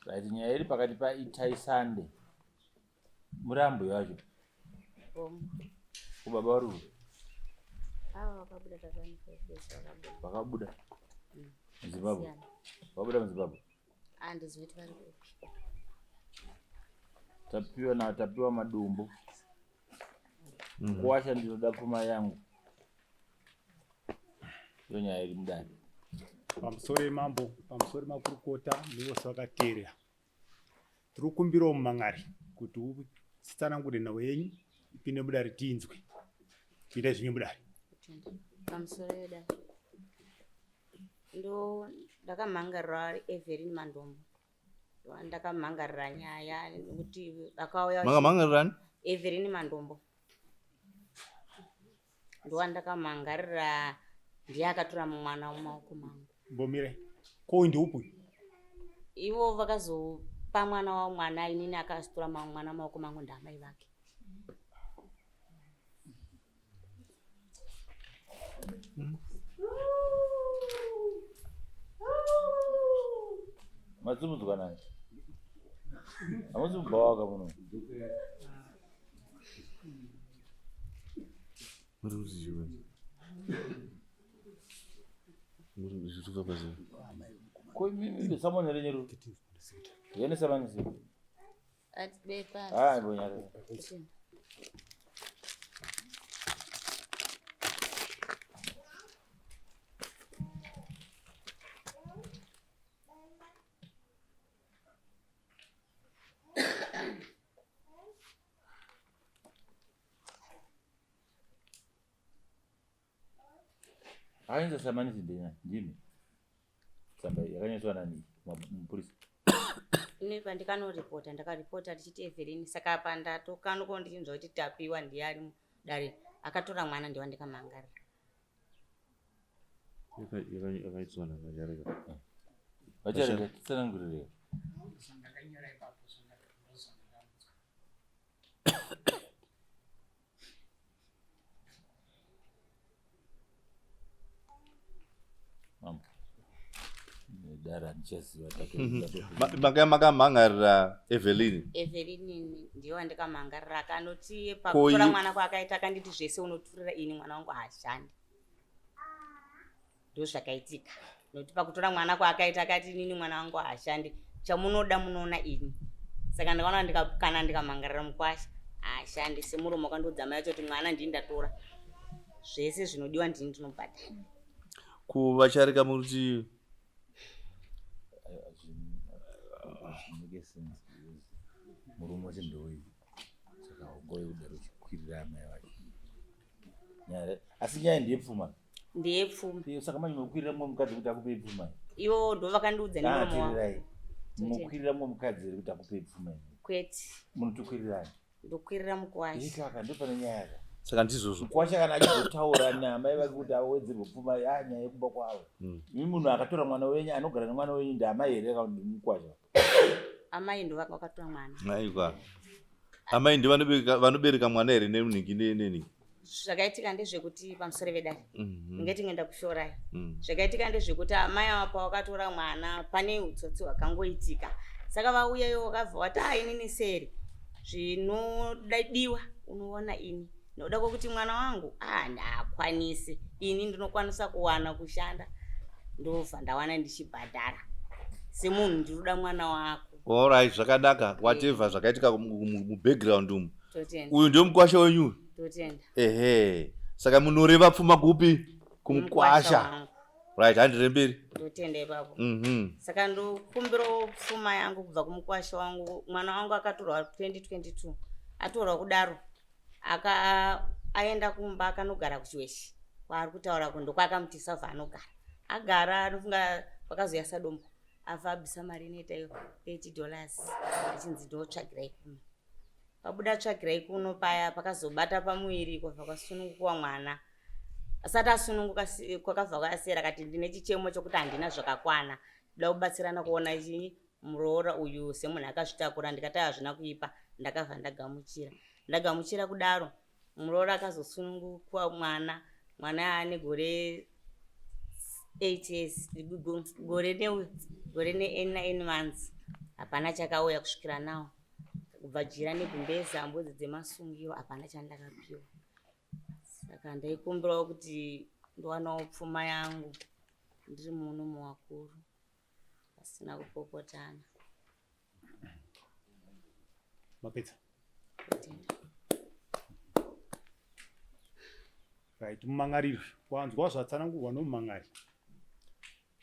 Right, nyaya iri pakati paItai Sande murambo yacho kubaba vari kupi? Vakabuda muZimbabwe, vabuda muZimbabwe. Handizivi kuti vari kupi. Tapiwa na tapiwa madumbu. Kuwasha ndinoda pfuma yangu. Iyo nyaya iri mudare. Pamusoro mambo, pamusoro makurukota nevose vakateerera. Tiri kukumbirawo mumang'ari kuti utsanangure nhau yenyu ipinde mudare tinzwe. Pinda zvinyu mudare. Pamusoro yedare. Ndo ndakamhangarira Evelyn Mandombo. Ndakamhangarira nyaya nekuti vakauya. Makamhangarirani? Evelyn Mandombo. Ndowandakamangarira ndiye akatora mwana mumaoko mangu. Mbomire. Ko uyu ndeupi uyu? Ivo vakazopa mwana wavo mwana inini akazotora mwana mumaoko mangu ndaamai vake. Matsimudzwa nani? Hamusi kubva waka muno. Muri kuti chii manje? Muri zviri kufamba sei? Ko imimi samoni renyu ruri? Yene samani sei? Atibepa. Ah, mbonyara. Akainza samanisi ndina ndimi. Tsamba iyi yakanyoreswa nani mupurisa. Ini pandikanoripota ndakaripota ndichiti Evelyn saka apa ndatokanuka ndichinzwa kuti Tapiwa ndiye ari mudare akatora mwana ndiye wandikamangarira. Yakaitwa navaChareka. VaChareka titsanangurirei. Ndakanyora ipapo zvandakaudzwa. Dara ndichaziva Maka makamhangarira Evelyn. Evelyn ndiye wandikamangarira akanoti pakutora mwana kwaakaita akanditi zvese unoturira ini mwana wangu haashandi. Ndozvakaitika nokuti pakutora mwana kwaakaita akati inini mwana wangu haashandi chamunoda munoona ini saka ndakaona ndika, kana ndikamangarira mukwasha haashandi semuromo wakandiudza mai vacho kuti mwana ndini ndatora zvese zvinodiwa ndini ndinobhadhara. Kuvacharika muruti murume wacho ndouyu saka ungove kudaro uchikwirira amai vacho nyaya asi nyaya ndeyepfuma ndeyepfuma Iyo, saka manje munokwirira mumwe mukadzi kuti akupei pfuma ivo ndo vakandiudza nemuromo wavo tirirai munokwirira mumwe mukadzi here kuti akupei pfuma imi kwete munotokwirirani ndokwirira mukuwasha ikaka ndopane nyaya ka saka ndizvozvo mukwasha kana achizotaura naamai vake kuti awedzerwe pfuma ya nyaya yekumba kwavo imi munhu akatora mwana wenyu anogara nemwana wenyu ndaamai here kana kuti mukwasha amai ndo vakatora mwana aiwa amai ndi vanobereka mwana here nenhingi nenhingi Zvakaitika ndezvekuti pamusoro vedare ndinge tinge ndakushorai. Zvakaitika ndezvekuti amai ava pavakatora mwana pane utsotsi hwakangoitika. Saka vauya ivo vakabva vati ah inini seri zvinodiwa unoona ini nokuda kwekuti mwana wangu ah haakwanisi ini ndinokwanisa kuwana kushanda ndobva ndawana ndichibhadhara semunhu ndinoda mwana wako. Alright, zvakanaka whatever zvakaitika mubackground umu. Uyu ndiyo mukwasha wenyu uyu? Totenda. Ehe. Saka munoreva pfuma kupi? Kumukwasha. Right, handire mberi. Ndotenda ipapo. Saka ndokumbirawo pfuma yangu kubva kumukwasha wangu. Mwana wangu akatorwa 2022. Atorwa kudaro aka aenda kumba akanogara kuChiweshe kwaari kutaura ku ndokwakamuti Salva anogara. Agara anofunga kwakazouya Sadombo afa abvisa mari inoita iyo 30 dollars achinzi ndotsvagirai kuno. Pabuda tsvagirai kuno paya pakazobata pamuviri kwabva kwasununguka mwana. Asati asununguka kwakabva kwasera akati ndine chichemo chokuti handina zvakakwana. Ndoda kubatsirana kuona chii muroora uyu semunhu akazvitakura ndikati hazvina kuipa ndakabva ndagamuchira. Ndagamuchira kudaro muroora akazosunungukwa mwana mwana ane gore 8 years gore ne gore ne 9 months. Hapana chakauya kusvikira now. Kubva jira negumbeza mbudzi dzemasungiro hapana chandakapiwa. Saka ndaikumbirawo kuti ndowanawo pfuma yangu ndiri muno muvakuru pasina kupopotana. Mapedza. Kutenda. Right, mumangariri wanzwa zvatsanangurwa nomumangari.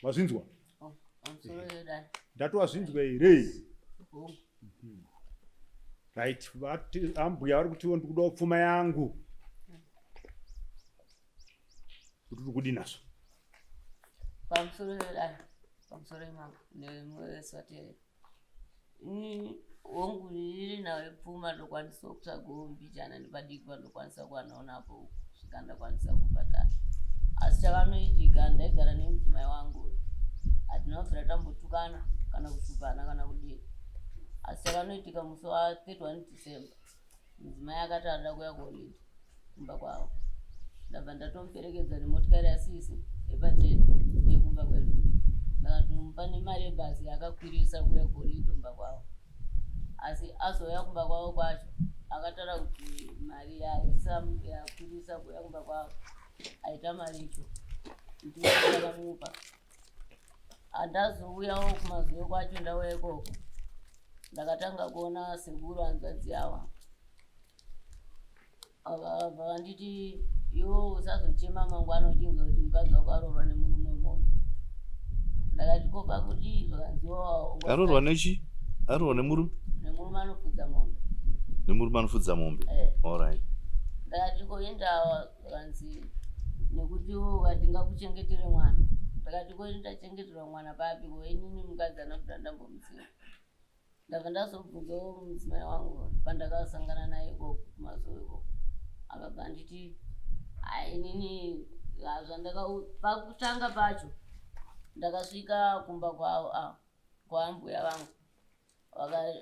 Wazvinzwa? Oh, pamusoro yedare. Ndati wazvinzwa here? Hongu. Right, vati ambuya vari kutiwo ndikudawo pfuma yangu. Kuti uri kudii nazvo? Pamusoro yedare. Pamusoro yemambo nemwese vateerera. Ini hongu iri nhau yepfuma ndokwanisa kutsvagawo mbichana nepadiki pandokwanisa kuwanawo napo kusvika ndakwanisa kubhadhara. Asi chakanoitika ndaigara nemudzimai wangu hatina kubvira tambotukana kana kushupana kana kudii. Asi chakanoitika musi wa 31 December mudzimai akati anoda kuuya kuholiday kumba kwavo. Ndabva ndatomuperekedza nemotikari yasisi yepateni yekumba kwedu. Ndakatomupa nemari yebhazi yakakwirisa kuuya kuholiday kumba kwavo. Asi azouya kumba kwavo kwacho akataura kuti mari yakwirisa kuuya kumba kwavo aita maricho ndiyo ndakamupa. Handazouyawo kumazuva kwacho ndauya ikoko ndakatanga kuona sekuru hanzvadzi yavo vakabva vanditi iwe usazochema mangwana uchinzwa kuti mukadzi wako aroorwa nemurume wemombe. Ndakati ko pakuti zvakanzi Aroorwa nechi? Aroorwa nemurume? Nemurume anofudza mombe. Nemurume anofudza mombe. Eh. All right. Ndakati ko indawa zvakanzi nekuti iwe ukati ngakuchengetere mwana. Ndakati ko ndachengeterwa mwana papi ko inini mukadzi anobuda ndambomuziva. Ndabva ndazobvunzawo mudzimai wangu pandakasangana naye ikoko kumazuva ikoko. Akabva anditi hai inini zvandaka pakutanga pacho ndakasvika kumba kwavo kwaambuya vangu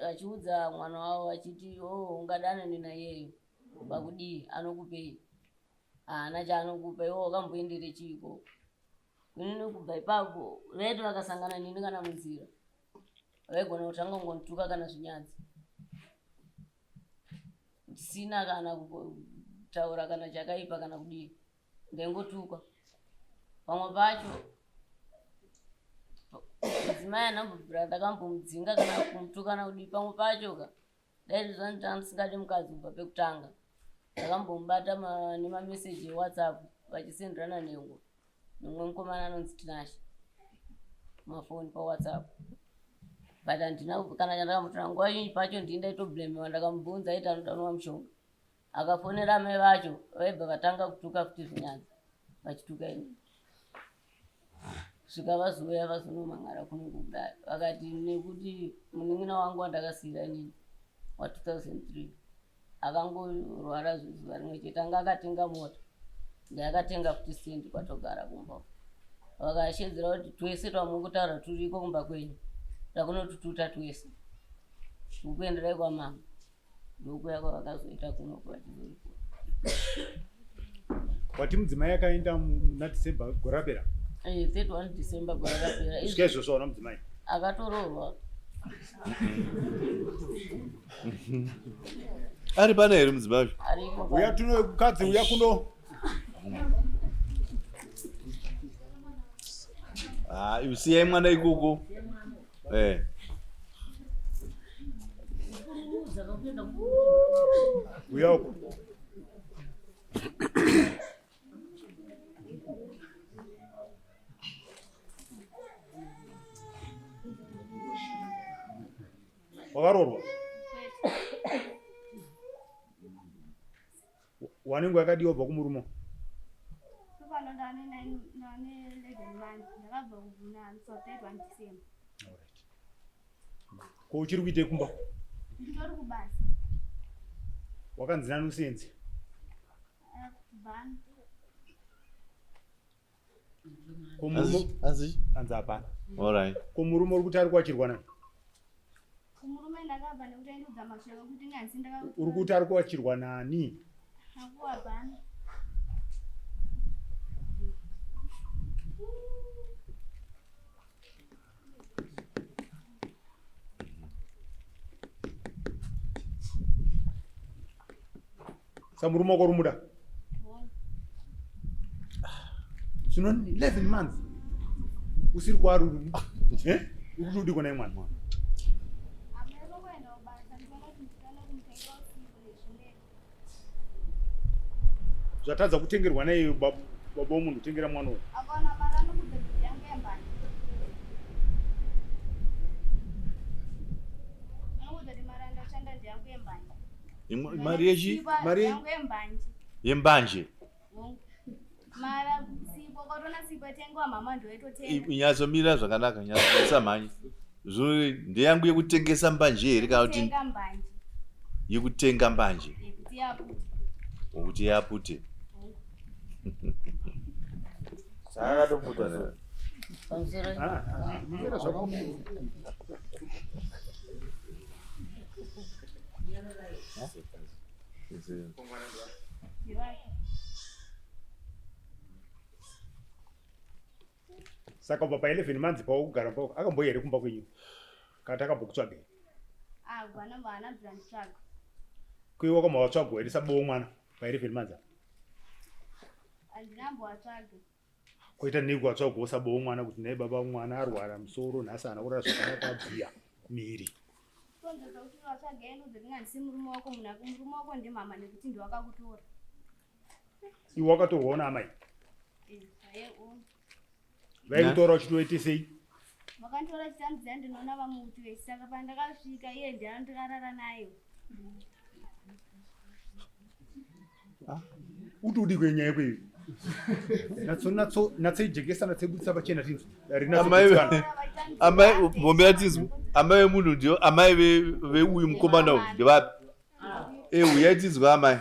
vachiudza mwana wavo vachiti oh ungadanane naiyeyo pakudii anokupei haana chaanokupa iwe wakamboendere chiiko. Inini kubva ipapo vaiti vakasangana neni kana munzira vaigona kutanga kungonituka kana zvinyadzi ndisina kana kutaura kana chakaipa kana kudii ndaingotukwa. Pamwe pacho mudzimai anambobvira ndakambomudzinga kana kumutuka kana kudii. Pamwe pacho ka dai zvandanga ndisingadi mukadzi kubva pekutanga ndakambomubata nemameseji eWhatsApp vachisenderana nengo nomwe mukomana anonzi Tinashe mafoni paWhatsApp. But handina kana chandakambotora nguva zhinji pacho ndini ndaitoblemewa. Ndakamubvunza aiti anoda kunwa mushonga akafonera amai vacho vaibva vatanga kutuka futi zvinyadzi vachituka ini kusvika vazouya vazonomangara kuno kudai vakati nekuti munin'ina wangu wandakasiyira inini wa 2003 akangorwara zuva rimwe chete anga akatenga mota ndayakatenga futi sendi kwatogara kumba vakashedzera kuti twese twamuri kutaura turiko kumba kwenyu takunotututa twese ukuenderai kwamama ndokuya kwavakazoita kuno kwachizoripota. Wati mudzimai akaenda muna December gore rapera? 31 December gore rapera. Kusvika izvozvo hauna mudzimai? Akatoroorwa. Ari pana here mudzimai wacho? Ariko. Uya tuno mukadzi uya kuno. Ah, siyai mwana ikoko. Eh. Uya uko. Wakaroorwa? Wane nguva yakadii wabva kumurume? Pano ndane 11 months, ndakabva kuvhuna musi wa 31 December. Alright. Ko uchiri kuitei kumba? Nditori kubasa. Wakanzi nani usenzi? Bhani. Ko murume Anzi? anzi hapana. All right. Ko murume uri kuti ari kuachirwa nani? Kumurume ndakabva nekuti aindiudza mashoko ekuti nyanzi ndaka Uri kuti ari kuachirwa nani? Hakuwa bhani. Sa murume wako uri muda? Zvino 11 months usiri kwaari uri eh? Uri kuti udiko naye mwana? Amai kuenda kubasa, ndinoona kuti ndikana kumutengera usiku nezvimwe. Zvatadza kutengerwa naye baba womunhu kutengera mwana uyu. Akaona mari anokudza kuti yangu yembanje. Anokudza kuti mari andashanda ndeyangu yembanje. Mari yechi? Mari yangu yembanje. Yembanje. Hongu. Mara sipo kwatoona sipo yatengwa mama ndoitotenga. Nyatsomira zvakanaka, nyatsosamhanye. Zvino ndeyangu yekutengesa mbanje here kana kuti Kutenga mbanje. yekutenga mbanje? Yekuti yapute. Wokuti yapute. Hongu. Saka akatoputa so. Pamusoro. Ah, ah, mira zvako. Ndivake. Saka kubva pa11 months paukugara pako akamboya here kumba kwenyu? Kana takambokutsvaga here? Ah, vana vana bvanditsvaga. Kuiwa kwamavatsvagwa here sabowo mwana pa11 months apa? Handinambowatsvaga. Koita nei kuvatsvagwawo sabowo mwana kuti nhai baba mwana arwara musoro nhasi haana kurara zvakanaka abvuya miri. Konzesa kuti vatsvaga ende udze ndingandisi murume wako munhu murume wako ndimama nekuti ndiwakakutora. Iwe wakatorwawo naamai. Eh, aye, oh. Vaikutora uchitoite sei? Vakanditora chitanziya ndinoona vamwe kuti vese saka pandakasvika iye ndiye andikarara naye. Uti udi kwenyaya yako iyo. Natso natso natsoijekesa natsoibudisa pachena tinzwe. Amai Rinatso amai vombera tinzwe. Amai vemunhu ndio amai veuyu mukomana uyu ndevapi? Eh, uyai tinzwe amai.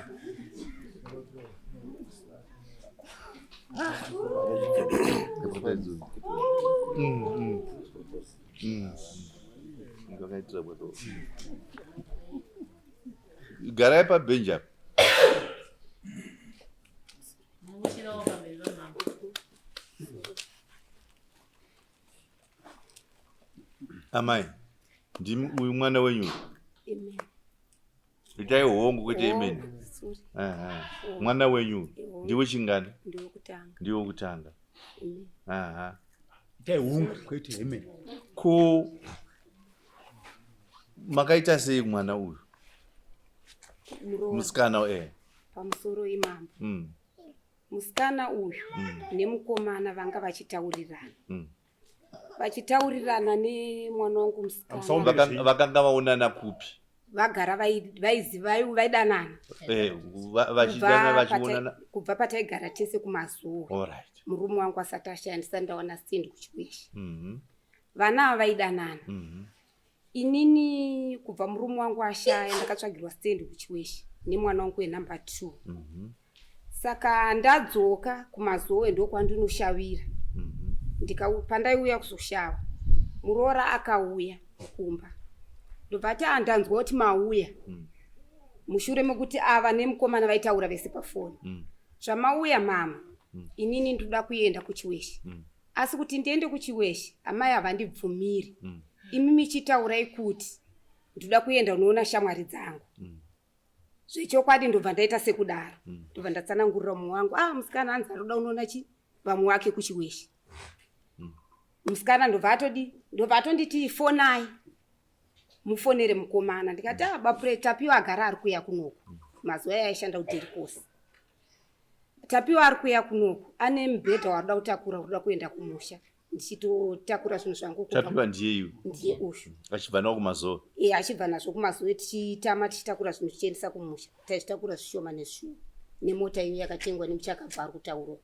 Ndakaitira bwato. Garai pabhenji apa. Mungushirawo pamberi pamambo. Amai, ndimi uyu mwana wenyu. Amen. Itai hongu kwete amen. Oh, sorry. Aha. Mwana wenyu Hongu. ndiwe chingani? Ndewekutanga. Ndiwe kutanga. Amen. Aha. Itai hungu kwete amen. Ko makaita sei mwana uyu? Muroora Musikana eh. pamusoro imambo. Musikana uyu nemukomana vanga vachitaurirana. Vachitaurirana nemwana wangu musikana. Amusaombe- Vakanga vaonana kupi? Vagara vaidanana. Eh, vachidana vachionana. Kubva pataigara tese kumazuva. All right. Murume wangu asati ashaya ndisati ndawana stand kuchiweshe. Vana ava vaidanana. Inini kubva murume wangu ashaya ndakatsvagirwa stand kuchiweshe nemwana wangu wenumber 2. Saka ndadzoka kumazowe ndokwandinoshavira. Pandaiuya kuzoshava muroora akauya kumba ndobva ati "Ah, ndanzwa kuti mauya." Mushure mekuti ava nemukomana vaitaura vese pafoni. Zvamauya mama, inini ndoda kuenda kuchiweshe. Asi kuti ndiende kuchiweshe amai havandibvumiri. Imi michitaurai kuti ndoda kuenda unoona shamwari dzangu. Zvechokwadi ndobva ndaita sekudaro. Ndobva ndatsanangurira mumwe wangu, ah musikana hanzi arikuda unoona chi vamwe wake kuchiweshe. Musikana ndobva atodi ndobva atonditi fonai mufonere mukomana. Ndikati ah bapure Tapiwa agara ari kuuya kunoku. Mazuva aya aishanda kuDerikosi. Tapiwa ari kuuya kunoku ane mubhedha waanoda kutakura uri kuda kuenda kumusha. Ndichitotakura zvinhu zvangu kubva Tapiwa ndiye iyu. Ndiye uyu. Achibva nawo kumazowe. Eh, achibva nazvo kumazowe tichitama tichitakura zvinhu tichiendesa kumusha. Taizvitakura zvishoma nezvishoma. Nemota iyo yakatengwa nemuchakabva ari kutaurwa.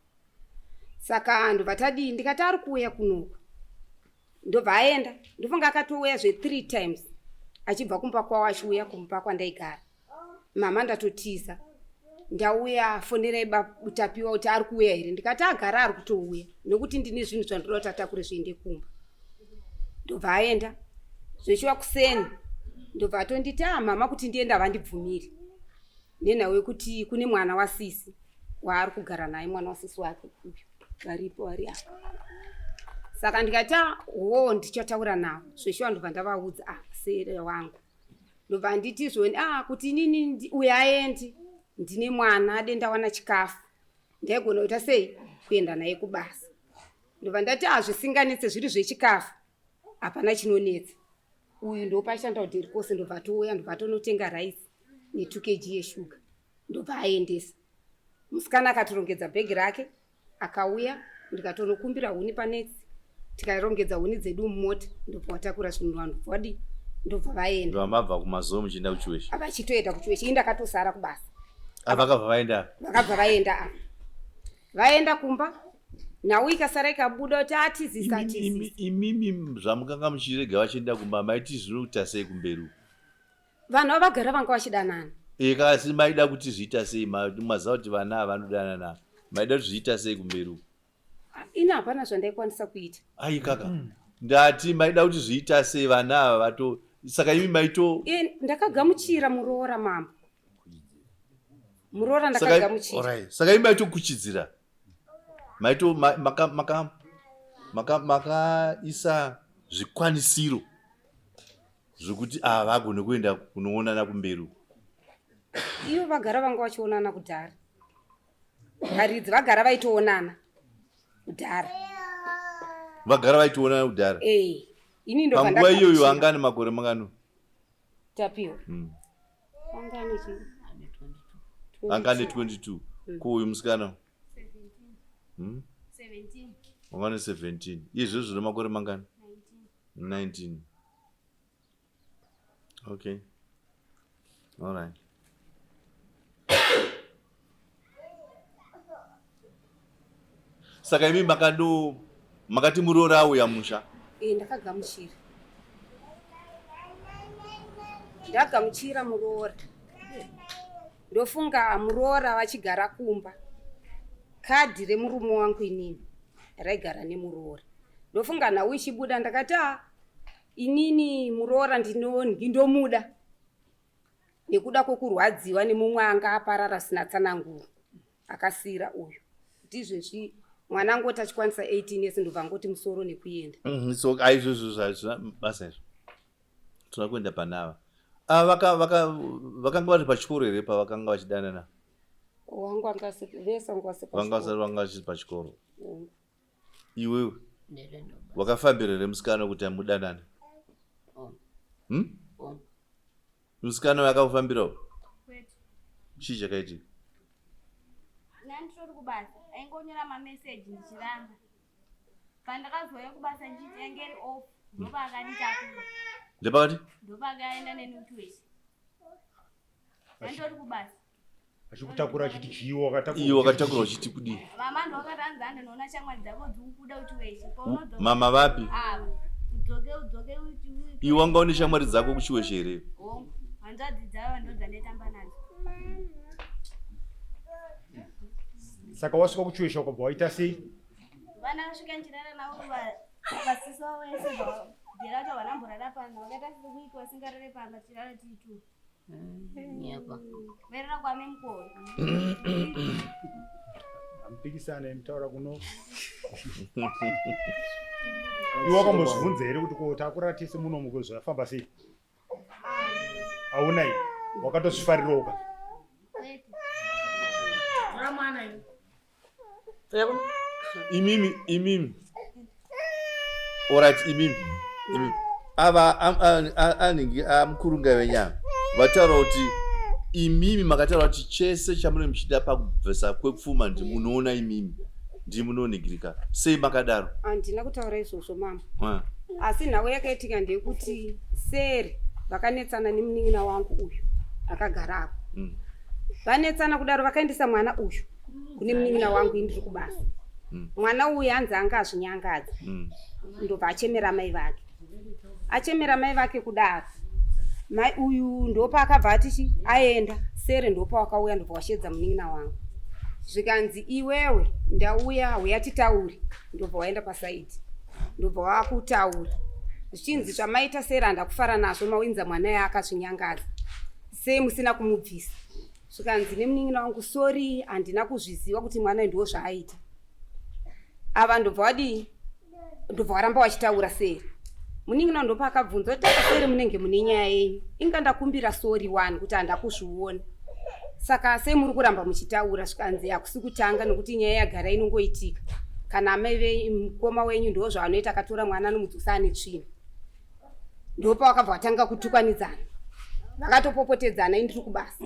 Saka ndobva tadii ndikati ari kuuya kunoku. Ndobva aenda. Ndofunga akatouya zve 3 times. Achibva kumba kwavo achiuya kumba kwandaigara. Mama ndatotiza. Ndauya fonerai Tapiwa kuti ari kuuya here. Ndikati agara ari kutouya nekuti ndine zvinhu zvandinoda kuti atakure zviende kumba. Ndobva aenda. Zvechiwa kuseni. Ndobva atonditi ah mama kuti ndiende havandibvumiri. Nenhau yekuti kune mwana wasisi waari kugara naye mwana wasisi wake uyu varipo vari apa. Saka ndikati ah hoo ndichataura navo. Zveshuwa ndobva ndavaudza ah sere wangu. Ndobva nditi zvoni ah kuti inini uyu aendi. Ndine mwana ade ndawana chikafu ndaigona kuita sei kuenda naye kubasa. Ndobva ndati hazvisinganetse zviri zvechikafu hapana chinonetsa. Uyu ndopaishanda kudheri kose ndobva touya ndobva tonotenga rice ne 2 kg yeshuga ndobva aendesa. Musikana akatorongedza bhegi rake akauya ndikatonokumbira huni panext tikarongedza huni dzedu mumota ndobva watakura zvinhu vanhu ndobva wadii ndobva vaenda. Ndobva mabva kumazowe muchienda kuchiweshe. Vachitoenda kuchiweshe ini ndakatosara kubasa. Ah, vakabva vaenda apa? Vakabva vaenda apa. Vaenda kumba nhau ikasara ikabuda kuti atizisa atizisa. Imimi zvamukanga muchirega vachienda kumba maiti zvinoita sei kumberi uku? Vanhu ava vagara vanga vachidanana. Eka asi maida kuti zviita sei maziva kuti vana ava vanodanana maida kuti zviita sei kumberi uku? Ini hapana zvandaikwanisa kuita. Ai kaka ndati maida kuti zviita sei vana ava vato saka imi maito Ndakagamuchira muroora mambo. Muroora ndakagamuchira. Alright. Saka imi maitokuchidzira maito maka maka maka makaisa zvikwanisiro zvekuti ava vagone kuenda kunoonana kumberi uko. Ivo vagara vanga vachionana kudhara. Varidzi vagara vaitoonana kudhara. Vagara vaitoonana kudhara. Eh. Ini ndo Panguva iyoyo anga ane makore mangani? Tapiwa. Anga ane chii? Anga ane 22. Ko uyu musikana? 17. 17. Anga ane 17. Iye zvino zvine makore mangani? 19. Okay. All right. Saka imi makado makati muroora auya musha. Eh, ndakagamuchira. Ndagamuchira muroora. Ndofunga muroora vachigara kumba. Kadhi remurume wangu inini raigara nemuroora. Ndofunga nhau ichibuda ndakati ah inini muroora ndinondomuda nekuda kwokurwadziwa nemumwe anga aparara sina tsananguro akasiira uyu kuti izvezvi mwana angoti achikwanisa 18 years ndobva angoti musoro nekuenda. So aizvozvo zvazvina basa izvo tinoda kuenda panava ah, vaka vaka vakanga vari pachikoro here pavakanga vachidanana? Wangu anga vese vanga vasi vanga vasati vanga vachiri pachikoro. Iwewe wakafambira here musikana kuti amudanane? Musikana uyo akakufambirawo? Chii chakaitika? Ndanditori kubasa, aingonyora mameseji ndichiramba. Pandakazouya kubasa ndichiti yange iri off, ndopaakanditakura. Ndepakati? Ndopakaenda neni kuchiweshe. Ndanditori kubasa. Achikutakura achiti chii wakatakura? Iwe wakatakura uchiti kudii? Mama ndokati anzi ndinoona shamwari dzako dzikukuda kuti weshe. Paunodzoka. Mama vapi? Ava. Udzoke udzoke uti. Iwe wanga une shamwari dzako kuchiweshe here? Hongu. Hanzvadzi dzavo ndodzandaitamba nadzo. Saka wasvika kuchiweshe ukabva waita sei? Vana vasvika ndichirara navo vasisi vavo vese bvira vacho havana mborara pano vakaita sewiki vasingarare pamba tichirara tiri two. Nyepa. Verera kwame mukore. Amupikisane mutaura kuno. Iwe wakambozvibvunza here kuti ko takura tese muno muko zvafamba sei? Hauna iyi. Wakatozvifarirawo ka. Tora mwana iwe. Imimi imimi. Alright imimi. Imimi. Ava anenge amukurunga venyama. Vataura kuti imimi makataura kuti chese chamunenge muchida pakubvisa kwepfuma ndi munoona imimi. Ndi munonigirika. Sei makadaro? Handina kutaura izvozvo mama. Asi nhau yakaitika ndeyekuti seri vakanetsana nemunin'ina wangu uyu akagara apo. Vanetsana kudaro vakaendesa mwana uyu kune munin'ina wangu ini ndiri kubasa. Mwana uyu hanzi anga azvinyangadza. Ndobva achemera mai vake. Achemera mai vake kudaro. Mai uyu ndopaakabva ati chi aenda sere ndopawakauya ndobva washedza munin'ina wangu. Zvikanzi iwewe ndauya huya titaure ndobva waenda pasaidi. Ndobva wakutaura. Zvichinzi zvamaita sere handakufara nazvo mawinza mwana yaakazvinyangadza. Sei musina kumubvisa? Zvikanzi nemunin'ina wangu sorry handina kuzviziva kuti mwana ndiwo zvaaita. Ava ndobva wadii? Ndobva waramba wachitaura seri. Munin'ina ndopaakabvunza kuti seri munenge mune nyaya yenyu. Inga ndakumbira sorry wani kuti handakuzviona. Saka sei muri kuramba muchitaura? Zvikanzi hakusi kutanga nokuti nyaya yagara inongoitika. Kana amai venyu mukoma wenyu ndo zvaanoita akatora mwana anomudzosa ane tsvina. Ndopavakabva vatanga kutukanidzana. Vakatopopotedzana ini ndiri kubasa.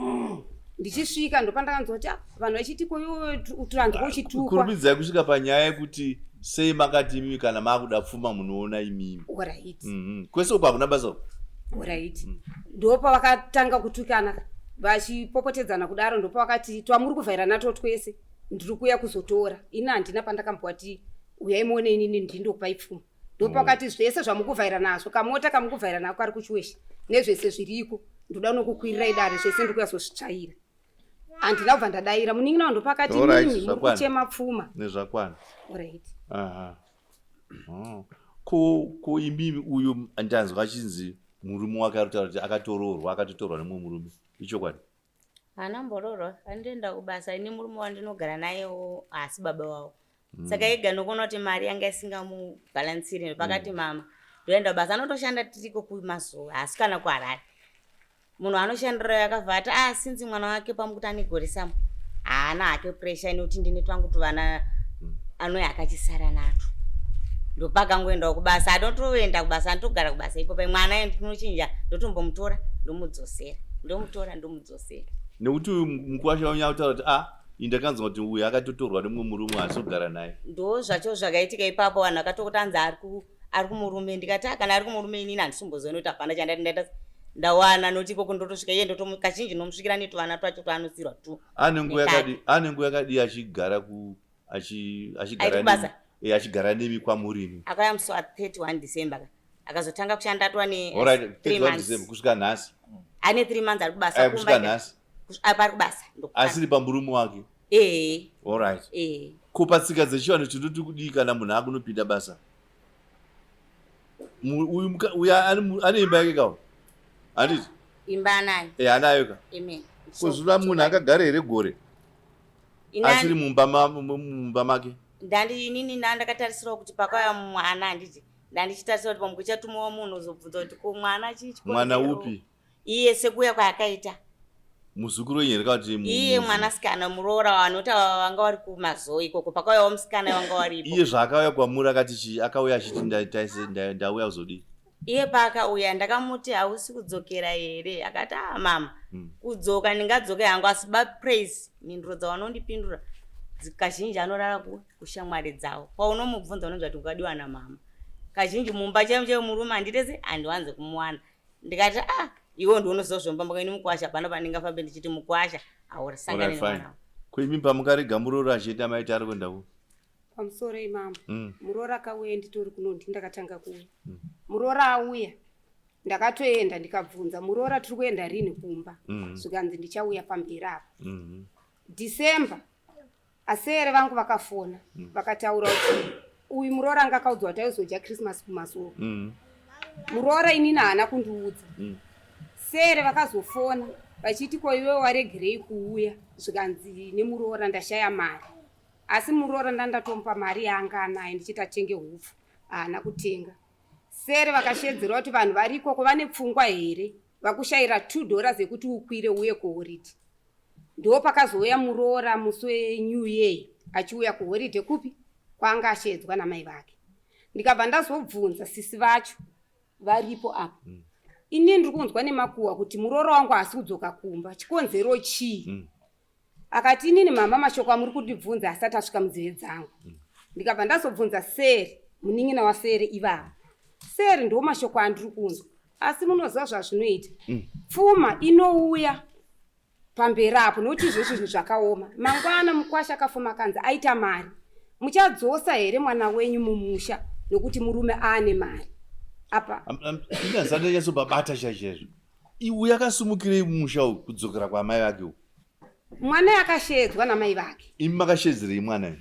Ndichisvika ndopandakanzwa kuti ah, vanhu vachiti ko iwe turanzwa uchitukwa. Kurumidzai kusvika panyaya yekuti sei makati imimi kana maakuda pfuma munoona imimi. Alright. Kwese uko hakuna basa uko. Alright. Ndopavakatanga kutukana vachipopotedzana kudaro ndopavakati twamuri kuvhaira natwo twese ndiri kuuya kuzotora. Ini handina pandakambowati uyai muone inini ndindokupai pfuma. Ndopakati zvese zvamukuvhaira nazvo kamota kamukuvhaira nako kari kuchiweshe nezvese zviriko ndoda unokukwirirai dare zvese ndikuya zozvitsvaira. Handina kubva ndadaira munin'ina wangu ndopakati Alright, mimi muri zvakwana. kuchema pfuma. Nezvakwana. Alright. Aha. Oh. Ko ko imimi uyu ndanzwa achinzi murume wake ari kutaura kuti akatoroorwa akatotorwa nemumwe murume. Ichokwadi. Haana mboroorwa andoenda kubasa ini murume wandinogara nayewo haasi baba wavo. Saka ega ndokuona kuti mari yanga isingamubhalansiri pakati mama ndoenda kubasa anotoshanda tiriko kumazuva haasi kana kuHarare. Munhu anoshandira akabva ati ah since mwana wake pamukuti ane gore samu haana hake pressure nekuti ndine twangu tuvana anouya akachisara natwo. Ndopakangoendawo kubasa anotoenda kubasa anotogara kubasa ipo pai mwana ndinochinja ndotombomutora ndomudzosera ndomutora ndomudzosera. Nekuti uyu mukuwasha wenyu akutaura kuti ah ini ndakanzwa kuti uyu akatotorwa nemumwe murume haasi kugara naye. Ndo zvacho zvakaitika ipapo vanhu vakatoti anzi ari kumurume ndikati ah kana ari kumurume inini handisomboziva nekuti hapana chandati ndaita ndawana noti ikoko ndotosvika iye ndotomu kazhinji ndomusvikira netuvana twacho twaanosiirwa tu Ane nguva nekati. yakadi ane nguva yakadii achigara ku achi achigara Aiti kubasa? nemi eh, achigara nemi kwamuri imi. Akauya musi wa 31 December ka. Akazotanga kushanda atova ne Alright, 3 31 months. December kusvika nhasi. Ane 3 months ari kubasa Eh, kumba kusvika ika. nhasi. Apa ari kubasa. Ndokutanga. Asiri pamurume wake. Eh. Alright. Eh. Ko patsika dzechivanhu tinoti kudii kana munhu akunopinda basa? Uyu uyu ane imba yake kawo? Handiti? Imba anayo. Eh, anayo ka. Amen. Ko zvinoda munhu akagara here gore? Asiri mumba mumba make. Ndandi inini ndakatarisirawo kuti pakauya mwana handiti. Ndandichitarisira kuti pamwe kuchatumawo munhu uzobvunza kuti ko mwana chii chikonzero? Mwana upi? Iye sekuuya kwaakaita. Muzukuru wenyu here kana kuti Iye mwanasikana muroora vanoti ava vanga vari kumazoe ikoko pakauyawo musikana vanga varipo. Iye zvaakauya kwamuri akati chii? Akauya achiti ndauya kuzodii? Iye paakauya ndakamuti hausi kudzokera here? Akati ah mama kudzoka ndingadzoke hangu asi ba Praise mhinduro dzavanondipindura kazhinji anorara kushamwari dzavo. Paunomubvunza unonzwa kuti ungadiwa namama. Kazhinji mumba chaimo chaimo murume handitese handiwanze kumuwana. Ndikati ah iwe ndiwe unoziva zvemumba mako ini mukwasha hapana pandingafambe ndichiti mukwasha haurisangani Alright, fine. nemwana. Ko imi pamukarega muroora achienda maiti ari kuenda ku? Pamusoro imambo. Muroora akauya nditori kuno ndini ndakatanga kuuya. Muroora auya ndakatoenda ndikabvunza muroora tiri kuenda rini kumba. Zvikanzi ndichauya pamberi apa. December asere vangu vakafona vakataura kuti uyu muroora anga akaudzwa kuti aizodya Christmas kumazuva. Muroora inini haana kundiudza. Sere vakazofona vachiti ko iwe waregerei kuuya zvikanzi nemuroora ndashaya mari. Asi muroora ndandatomupa mari yaanga anayo ndichiti atenge hupfu haana kutenga. Sere vakashedzera kuti vanhu vari ikoko vane pfungwa here vakushayira $2 yekuti ukwire uye kuhoridi. Ndo pakazouya muroora musi weNew Year achiuya kuhoride kupi kwaanga ashedzwa namai vake. Ndikabva ndazobvunza sisi vacho varipo apa. Ini ndiri kunzwa nemakuhwa kuti muroora wangu haasi kudzoka kumba chikonzero chii? Akati inini mama mashoko amuri kundibvunza asati asvika munzeve dzangu. Ndikabva ndazobvunza Sere munin'ina waSere ivava. Sere ndo mashoko andiri kunzwa asi munoziva zvazvinoita. Pfuma inouya pamberi apo nokuti izvozvo zvinhu zvakaoma. Mangwana mukwasha akafuma akanzi aita mari. Muchadzosa here mwana wenyu mumusha nokuti murume aane mari? Apa Ini handisati ndanyatsobabata chaizvo. Uyu akasumukirei mumusha uyu kudzokera kwamai vake uku? Mwana akashedzwa namai vake. Imi makashedzerei mwana uyu?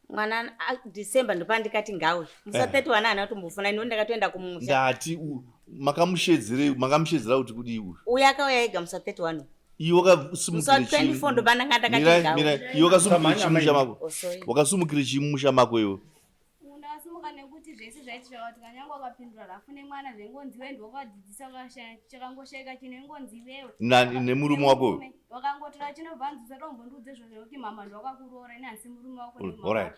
Mwana December ndopandikati ngauye. Musi wa 31 haana kutombofona ini ndakatoenda kumusha. Ndati makamushedzerei, makamushedzera kuti kudii uyu? Uyu akauya ega musi wa 31. Iwe Musi wa wakasumukire 24 ndopandanga ndakati Mirai, ngauye. mirai. Iwe wakasumukire chii mumusha mako? Oh, sorry. Wakasumukire chii mumusha mako iwe? Ndakasumuka nekuti zvese zvaitisvaka kuti kanyange wakapindura rafu nemwana zvaingonzi iwe ndiwe wakadzidzisa ukashaya chakangoshaika chino ingonzi iwewe Nani nemurume wako uyu? Wakangotora chinobva nzi usatombondiudze izvozvo nekuti mama ndiwakakuroora ini handisi murume wako All right.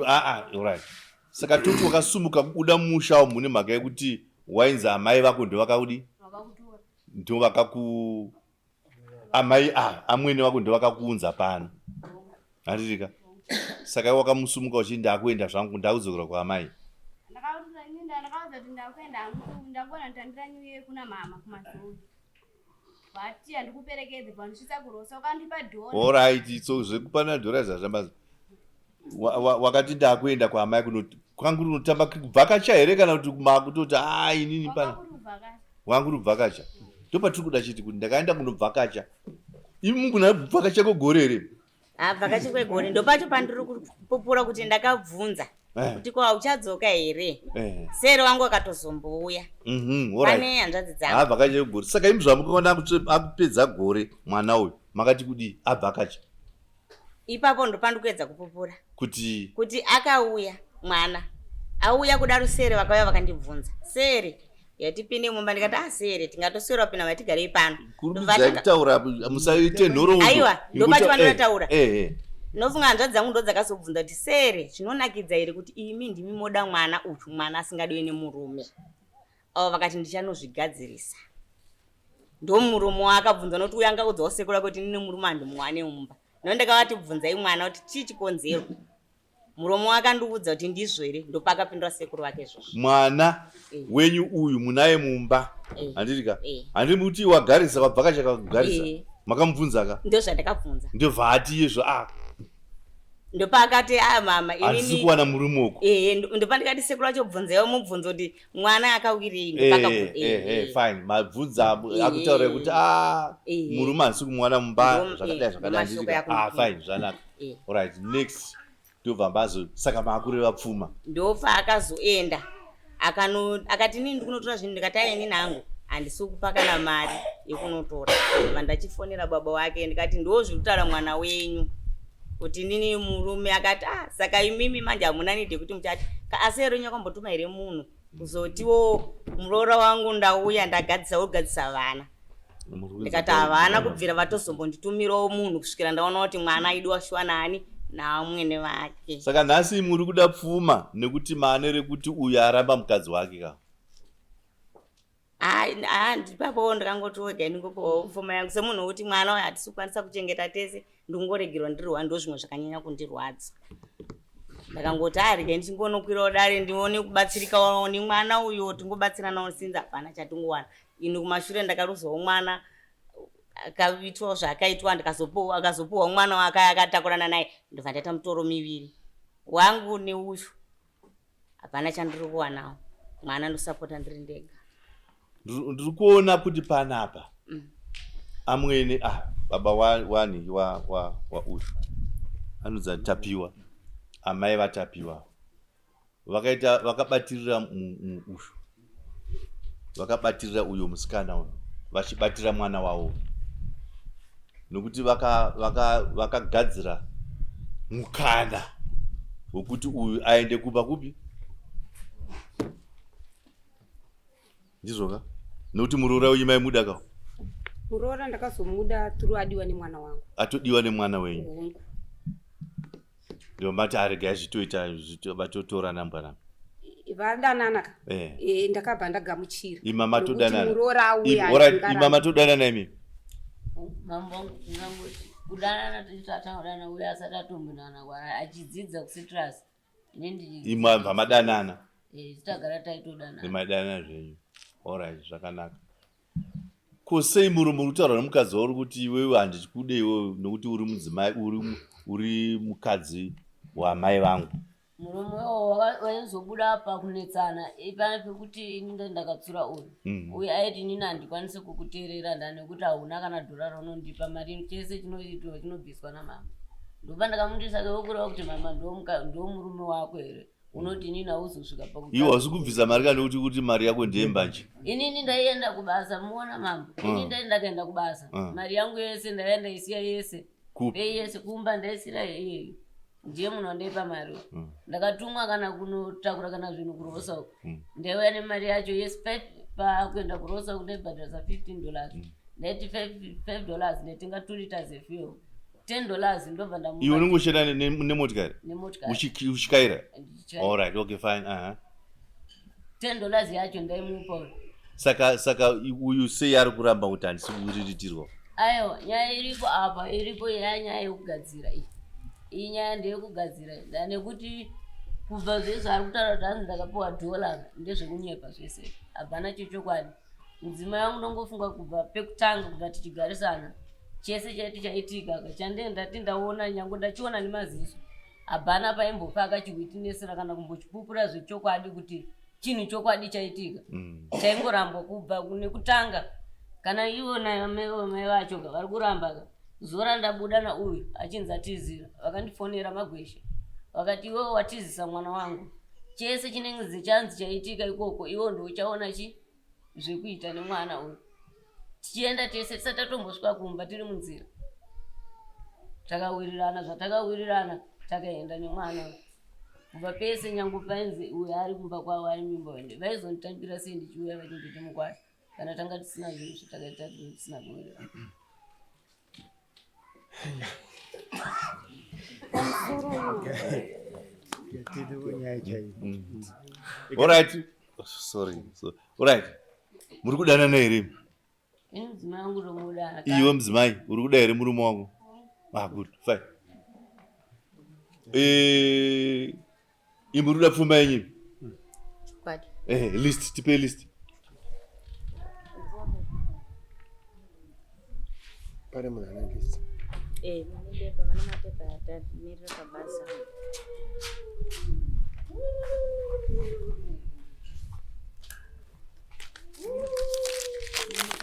Ah, ah, all right. Saka toti wakasumuka kubuda mumusha umu nemhaka yekuti wainzi amai vako ndovakakudi? Vakakutora. Ndovakaku amai ah, amwene vako ndovakakuunza pano. Handitika? Saka iwe wakamusumuka uchiti ndakuenda zvangu ndakudzokera kwaamai. Ndakaudza kuti ndakuenda hangu ndakona nditambira new year kuna mama kumazoe. Vati handikuperekedze pandisvitsa kurosa ukandipa dhora. Alright, so zvekupana dhora zvazvambaza. Wakati ndakuenda kwaamai kuno kwangu kunotamba kubvakacha here kana kuti makutoti ah inini pana. Wangu rubvakacha. Ndopatiri kuda chiti kuti ndakaenda kunobvakacha. Imi munguna kubvakacha kwegore here? Abvakachi kwegore ndopacho pandiri kupupura kuti ndakabvunza eh. kuti ko hauchadzoka here eh. sere wangu akatozombouya mhm, pane hanzvadzi dzangu abvakachi kwegore saka imi zvamukaona akupedza gore mwana uyu makati kudii abvakacha ipapo ndopandikuedza kupupura kuti kuti akauya mwana auya kudaro sere vakauya vakandibvunza sere yatipinde mumba ndikati asere ah, tingatoswera kupinda matigarei pano kurumidzai kutaura musaite nhoroondo aiwa ndopacho vanotaura eh, eh. nofunga hanzvadzi dzangu ndo dzakazobvunza kuti sere zvinonakidza here kuti imi ndimi moda mwana uyu mwana asingadiwe nemurume avo vakati ndichanozvigadzirisa ndomurume waakabvunza nokuti uyo angaudzawo sekuru ake kuti nine murume handimuwane mumba no ndakavati bvunzai mwana kuti chii chikonzero muromo wake andiudza kuti ndizvo here ndopakapindura sekuru vake izvozvo mwana eh. wenyu uyu munaye mumba eh. handiti ka eh. handiri kuti wagarisa wabvakacha kakugarisa makamubvunza ka ndozvandakabvunza ndobva ati izvo a ah. ndopaakati a ah, mama handisi kuwana murume uko ehe ndopandikati sekuru vacho bvunzaiwo mubvunzo kuti mwana akawirei eh, fine mabvunza akutaura kuti a ah, murume handisi kumuwana mumba zvakadai zvakadai ah, fine zvanaka alright next ndobva mbazo saka maakureva pfuma ndopaakazoenda akano akati inini ndikunotora zvinhu ndikati aye inini hangu handisi kupa kana mari yekunotora ndobva ndachifonera baba wake ndikati ndo zviri kutaura mwana wenyu kuti inini murume akati ah saka imimi manje hamuna need yekuti muchati asi ero nyakambotuma here munhu kuzotiwo muroora wangu ndauya ndagadzisa wogadzisa vana ndikati havana kubvira vatozombonditumirawo munhu kusvikira ndaona kuti mwana aidiwa shuwa naani naamwene vake saka nhasi muri kuda pfuma nekuti maane rekuti uyu aramba mukadzi wake ka ndipapowo ndikangoti wega ndingopiwawo pfuma yangu semunhu wekuti mwana uyu hatisi kukwanisa kuchengeta tese ndingoregerwa ndiri wa ndo zvimwe zvakanyanya kundirwadza ndakangoti arege ndichingonokwirawo dare ndione kubatsirikawo nemwana uyo tingobatsiranawo sinzi hapana chatingowana ini kumashure ndakaruzawo mwana akaitwa zvaakaitwa ndikazopuwa akazopuwa mwana wake akatakurana naye ndobva ndaita mutoro miviri wangu neuyu hapana chandiri kuwanawo mwana ndosapota ndiri ndega ndiri kuona kuti panapa mm. amwene ah, baba wani wa, wa, wa uyu anonzi tapiwa amai vatapiwa vakaita vakabatirira uyu vakabatirira uyo musikana uyu vachibatira mwana wavo nokuti vakagadzira vaka, vaka mukana wekuti uyu aende kumba kupi ndizvoka nokuti muroora wenyu maimuda ka muroora ndakazomuda through adiwa nemwana wangu atodiwa nemwana wenyu ndomati aregai zvitoita vatotorana mbwana vadanana ka eh. Eh, ndakabva ndagamuchira ima matodanana muroora auya ima matodanana imi mambo ngangoti kudanana tatanga kudanana uya asati atombonana kwana achidzidza kucitrus ima bva madanana eh, tagara taitodanana madanana zvenyu orit zvakanaka Ko sei murume uri kutaura nemukadzi wauri kuti iwewe handikude iwewe nokuti uri mudzimai uri uri mukadzi wamai vangu? Murume uwo waizobuda apa kunetsana ipana pekuti ini ndakatsura uyu mm. uyu aiti inini handikwanise kukuteerera nda nekuti hauna kana dhora raunondipa mari chese chinoitwa chinobviswa namama ndopa ndakamuti saka wokureva kuti mama ndomurume wako here unoti inini hauzosvika pakuti iwe hausi kubvisa mari kana kuti kuti mari yako ndeyembanje inini ndaienda kubasa muona mambo ah. inini ndai ndakaenda kubasa ah. mari yangu yese ndaienda isiya yese yese kumba ndaisira iyeyo Ndiye munhu wandaipa mari. Ndakatumwa kana kunotakura kana zvinhu kurosa uko. Ndaiuya nemari yacho yes pakuenda kurosa uko ndaibhadharisa 15 dollars. Ndaiti 5 dollars ndaitenga 2 liters efuel. 10 dollars ndobva ndamupa. Iwe unenge uchienda nemotikari? Nemotikari. Uchityaira? Ndichityaira. All right, okay, fine. Aha. 10 dollars yacho ndaimupa. Saka saka uyu sei ari kuramba kuti handisi kuriritirwa? Aiwa, nyaya iripo apa, iripo ya nyaya yekugadzira iyi. Iyi nyaya ndeyekugadzira nekuti kubva zvese ari kutaura kuti hanzi ndakapiwa dollar ndezvekunyepa zvese. Hapana chechokwadi. Mudzimai wangu ndongofunga kubva pekutanga kubva tichigarisana chese chaiti chaitika chandee ndati ndaona nyange ndachiona nemaziso hapana paimbofa akachiwitinesera kana kumbochipupura zvechokwadi kuti chinhu chokwadi chaitika. Chaingorambwa kubva nekutanga kana ivo namai vacho ka vari kuramba ka zuva randabuda nauyu achinzi atizira vakandifonera magwesha vakati iwewe watizisa mwana wangu chese chinenge chanzi chaitika ikoko iwo ndouchaona chi zvekuita nemwana uyu tichienda tese tisati tatombosvika kumba tiri munzira takawirirana zvatakawirirana takaenda nemwana uyu kubva pese nyange painzi uyu ari kumba kwavo ari mimba ende vaizonditambira sei ndichiuya vachinditi mukwasha kana tanga tisina zvinhu zvatakaita tisina kuwirirana. All right. Sorry. So, all right. Muri kudanana here? Ini mudzimai wangu ndomuda. Iwe mudzimai uri kuda here murume wako? Ah, good. Fine. Eh, imwe uri kuda pfuma yenyu? Chokwadi. Eh, list, tipe list. Pane munhu ane list. Eh, vane bepa, vane mapepa atamirira pabasa.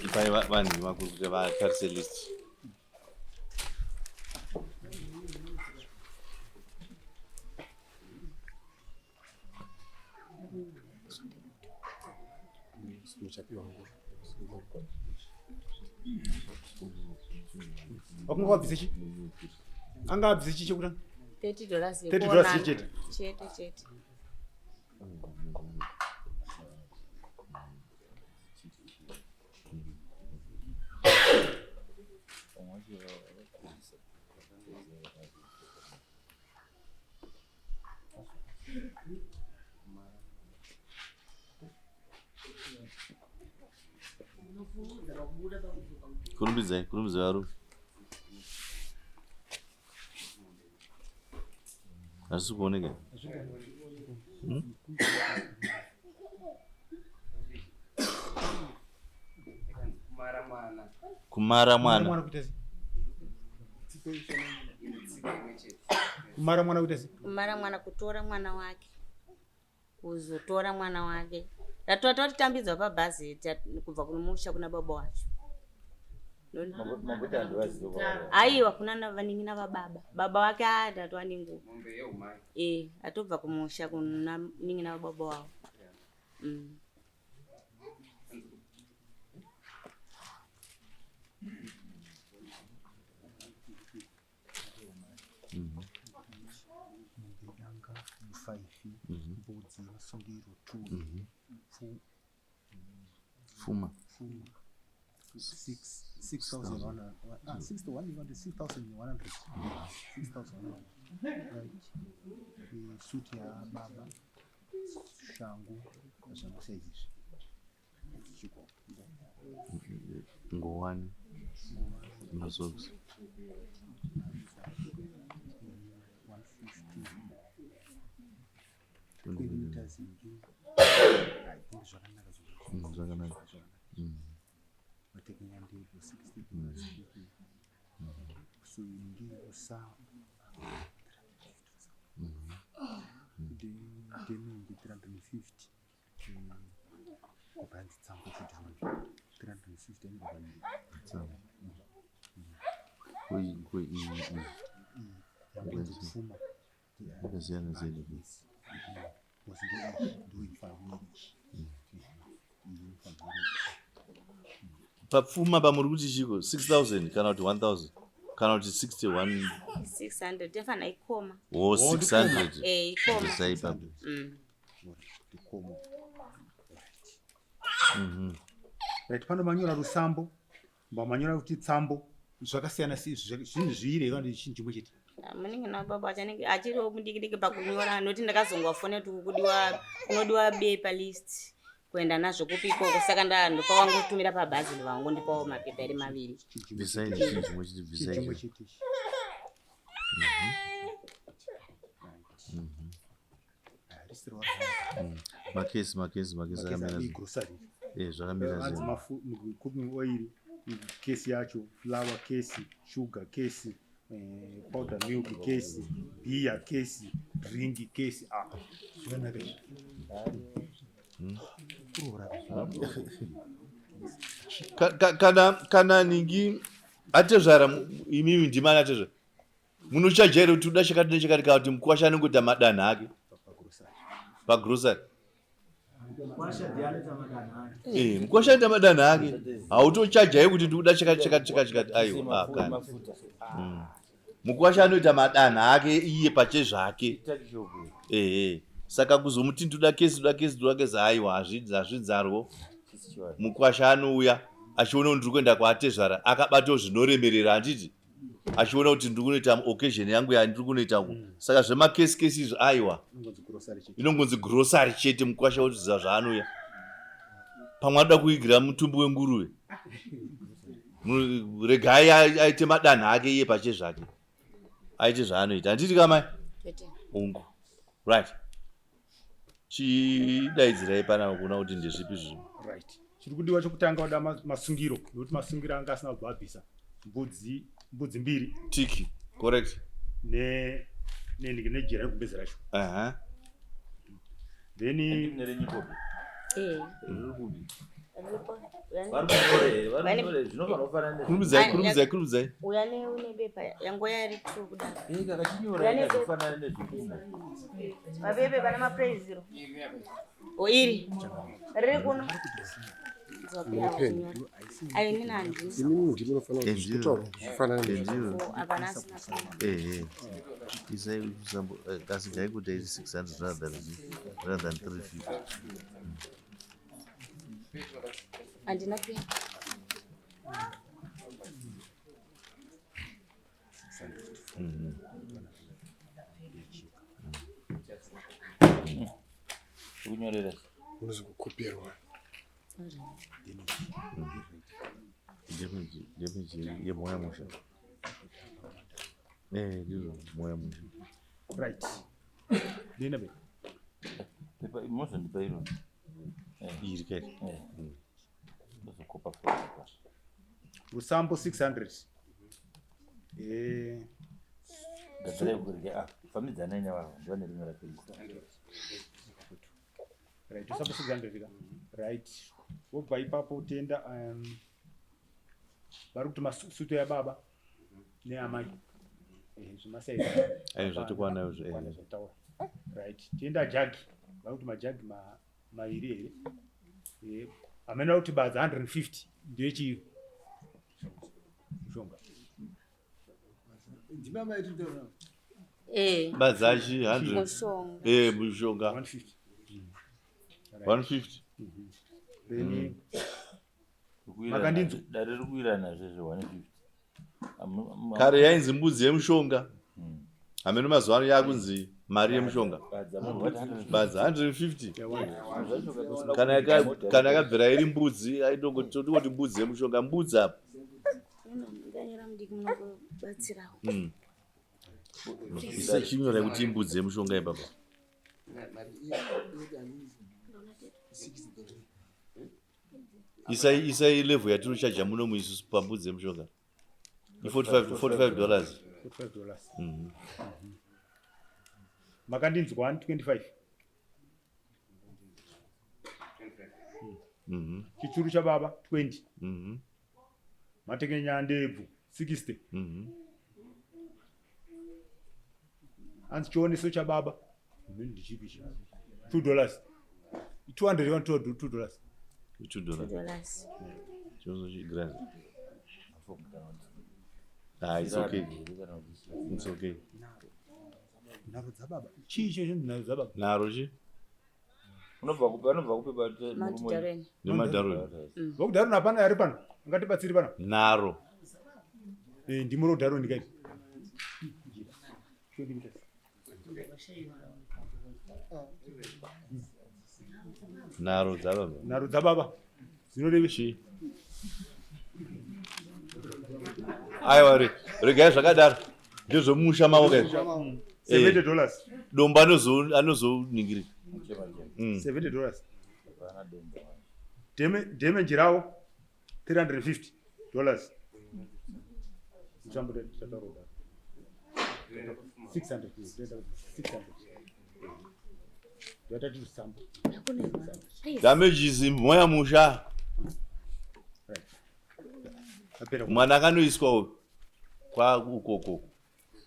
Ipai vanhu vakuru kuti vatarise list. Wakunga wabvise chi? Anga abvise chi chekutanga? 30 dollars 30 dollars yekuonana. chete. Chete chete. Kurumbidzai, kurumbidzai varume. Hazvisi kuoneka. Kumara mwana. Kumara mwana. Mwana kuita sei? Kumara mwana kuita sei? Kumara mwana kutora mwana wake. Kuzotora mwana wake. Tatora tatitambidzwa pabhazi kubva kumusha kuna baba wacho. Makuti antu vazive kwavari. Aiwa kuna vanin'ina vababa. Baba wake atatu ane nguva. Mombe yeumai. Eh, atobva kumusha kuna nin'ina vababa wavo. Mombe yanga 5, mbudzi masungiro 2, Pfuma. Pfuma. Six, six thousand one hundred, ah, six to one, one, six thousand one hundred. 6,100. Right. Suit ya baba, shangu, zvamusha izvi. Chiko. Ngowani. Masocks. 150. 20 meters ingi. I think zvakanaka zvakanaka. Zvakanaka. Vatekenya ndebvu 60 dollars. So ingi usa. Demende 350. Kubanzi tsango futi 350 inobva. Tsango. Koi koi iyi. Yangu pfuma. Yakasiyana siyana. Yes. Because ndo inofanira kunge iyi. Iyi inofanira kunge Papfuma pamuri kuti chiko 6000 kana kuti 1000? Kana kuti 61 600 yafana ikoma. Oh, 600. Eh, ikoma. Bvisai ipapo. Ikoma. Right, pano manyora rusambo, manyora kuti tsambo, zvakasiyana zvinhu zviiri kana chinhu chimwe chete. Munenge nababa wacho anenge achiriwo mudiki diki pakunyora nokuti ndakazongwafona kuti kudiwa kunodiwa bepa list kuenda nazvo kupi ikoko saka ndopawangotumira pabhazi ndovangondipawo mapepa eri maviri. Bvisai chinhu chimwe chete, bvisai. Chimwe chete. Makesi, makesi, makesi akamira. Grocery. Eh, zvakamira Hanzi sei? Cooking oil kesi yacho, flour kesi, sugar kesi, powder milk kesi, beer kesi, drink kesi. Ah, zvakanaka izvi. Kuroora. Kana ningi atezvara imimi ndimani atezvara munochaja here kuti uda chakati nechakati kana kuti mukwasha anongoita madanho ake pagrosary? Eh, mukwasha anoita madanho ake, hautochajai kuti ndikuda chakati chakati chakati chakati, aiwa. Ah, kana Mukwasha anoita madanho ake iye pachezvake. Ehe, saka kuzomuti ndoda kesi, ndoda kesi, ndoda kesi, aiwa, hazvidzarwo. Mukwasha anouya achiona kuti ndiri kuenda kwaatezvara akabatawo zvinoremerera, handiti? Achiona kuti ndiri kunoita occasion yangu yandiri kunoita uku, saka zvemakesi kesi izvi aiwa. Inongonzi grocery chete. Inongonzi grocery chete. Mukwasha wotoziva zvaanouya, pamwe anoda kuigira mutumbi wenguruve. Regai aite madanho ake iye pachezvake, aite zvaanoita, handiti kamai? Chete. Ungu, right, chidaidzirai panapa kuona kuti ndezvipi zvinhu. Right, chiri kudiwa chokutanga kuda masungiro, nekuti masungiro anga asina kubva abvisa mbudzi mbiri. Tiki correct. Ne nejira rekumbezi racho. Then Eh. Kurumidzai, kurumidzai, kurumidzai. Uya nebepa yangoya iri two kudaro. Mapepe pane mapraisiro. O, iri riri kuno. Ayo inini handina. Imini ndimi munofanira Eh, ndiro. kutaura zvifanana. Eh, ndiro. Hapana asina peni. Ehe, isai sambo kasi gai kuti iri 600 rather than 350. Handina peni. Kunyorera. Unozokopierwa. Damage yemoya musha, eh, ndizvo, moya musha. Right, dina be. Pepa mozondipa iro. Iri kairi. Ndozokopa fotopa. Rusambo 600, eh. Gadzirai kurya, ah, fambidzanai navavo ndivane rimwe racho. Right, rusambo 600 ka. Right, wobva ipapo tenda vari kuti masuto yababa neamai. Eh, zvemasaizi. Ayo, zvatokwana izvo, eh. Kwana zvataura. Right, tienda jagi, vari kuti majagi maviri here? Eh, hamena kuti badza 150 ndeyechii, mushonga. Eh. Badzachi 100. Mushonga. Eh, mushonga. 150. 150. Then Makandinzwa? Dare riri kuwirana zvezve 150. Kare yainzi mbudzi yemushonga, hameno mazuva ano yakunzi mari yemushonga. Badza munhu wati 150. Badza 150. Kana yakabvira iri mbudzi, aitongoti mbudzi yemushonga, mbudzi apa. Ndanyora mudiki, munobatsirawo. Chinyora kuti imbudzi yemushonga ipapa. Isai level yatinochaja muno muisusu pambudzi yemushonga i45, $45. $45. Makandinzwa? 25. Chitsuru chababa 20. Matekenya ndebvu 60. Hanzi chioneso chababa ndichipi chi $2, 200, $2. $2. Dollars. Chioneso chigrazi. Ah, it's okay. It's okay. Nharo dzababa. Chii icho chinonzi nharo dzababa? Nharo chi? Unobva kupi? Anobva kupi but Mount Darwin. Nemount Darwin. Vokudarwin hapana ari pano. Ungatibatsiri pano. Nharo. Eh, ndimo rokudarwin kai. Nharo dzababa. Nharo dzababa. Dzinoreve chii? Aiwa regai zvakadaro. Ndezvemusha mavo kai. 70 eh, dollars. Dombo anozoningirika. 70 dollars. Damage rawo 350 dollars. 600 Damages moya musha. Mwana akanoiswa uyu kwa ukoko.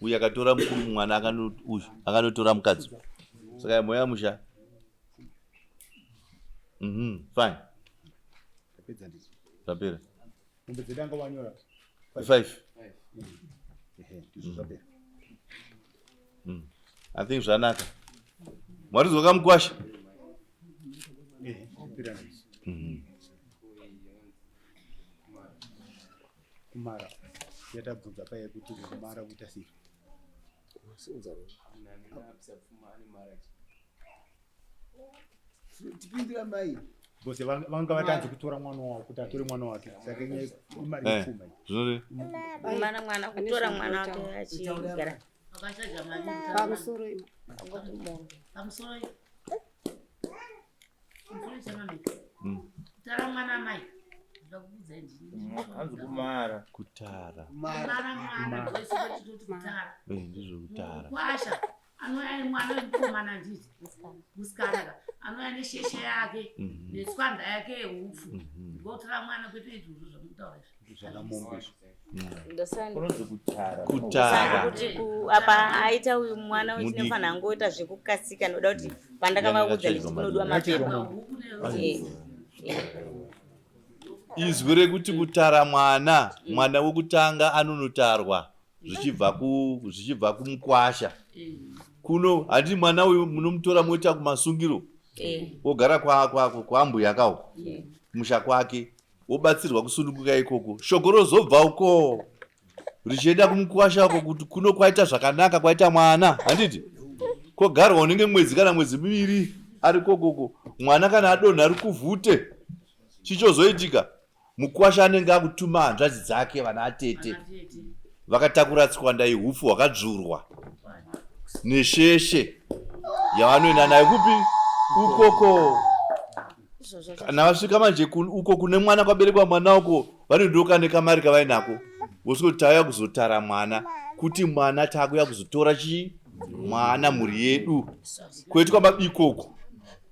Uyu akatora mukuru mwana akano uyu akanotora mukadzi. Saka moya musha. Fine. Tapedza ndizvo. Tapera. Mombe dzedanga wanyora. 5. Ehe, ndizvo zvapera. I think zvanaka. Mwarizwa kamukwasha? Ehe, pera ndizvo. Kumara. Yatabvunza paye kuti kumara kuita sei? Tipindira mai. Bose vanga vatanzi kutora mwana wavo kuti atore mwana wake. Saka inyaya imari Eh, yepfuma iyi. zvinori Mwana mwana kutora mwana wake achigara. Pamusoro Pamusoro. Pamusoro chamamai. Kutara mwana mai. Ndakuudza ndini. Hanzi kumara. Kutara. Kumara mwana ndose kuti kutara. Eh, ndizvo kutara. Kwasha anouya mwana wemukomana handiti musikana ka anouya nesheshe yake netswanda yake yehupfu ndotora mwana kwete izvozvo zvamutaura izvi Zvakamombe izvo. Kunonzi kutara. Kutara. Kuti apa aita uyu mwana Mudiki. wechinofanira angoita zvekukasika noda kuti pandakavaudza nditi kunodiwa mapepa. Eh, eh. Izwi rekuti kutara mwana, mwana wekutanga anonotarwa zvichibva ku zvichibva kumukwasha. Kuno handiti mwana uyu munomutora moita kumasungiro. Eh. Wogara kwa kwa kwa ambuya kauko. Eh. Musha kwake wobatsirwa kusununguka ikoko. Shoko rozobva uko richienda kumukwasha uko kuti kuno kwaita zvakanaka kwaita mwana handiti kogarwa unenge mwedzi kana mwedzi miviri ari kokoko mwana kana adonha ari kuvhute chichozoitika mukwasha anenge akutuma hanzvadzi dzake vana atete vakatakura tswanda yehufu hwakadzvurwa nesheshe yavanoenda nayo kupi ukoko kana vasvika manje uko kune mwana kwaberekwa mwana uko vanondoka nekamari kavainako vosvika tauya kuzotara mwana kuti mwana takuya kuzotora chii mwana mhuri yedu koitwa mabiko uko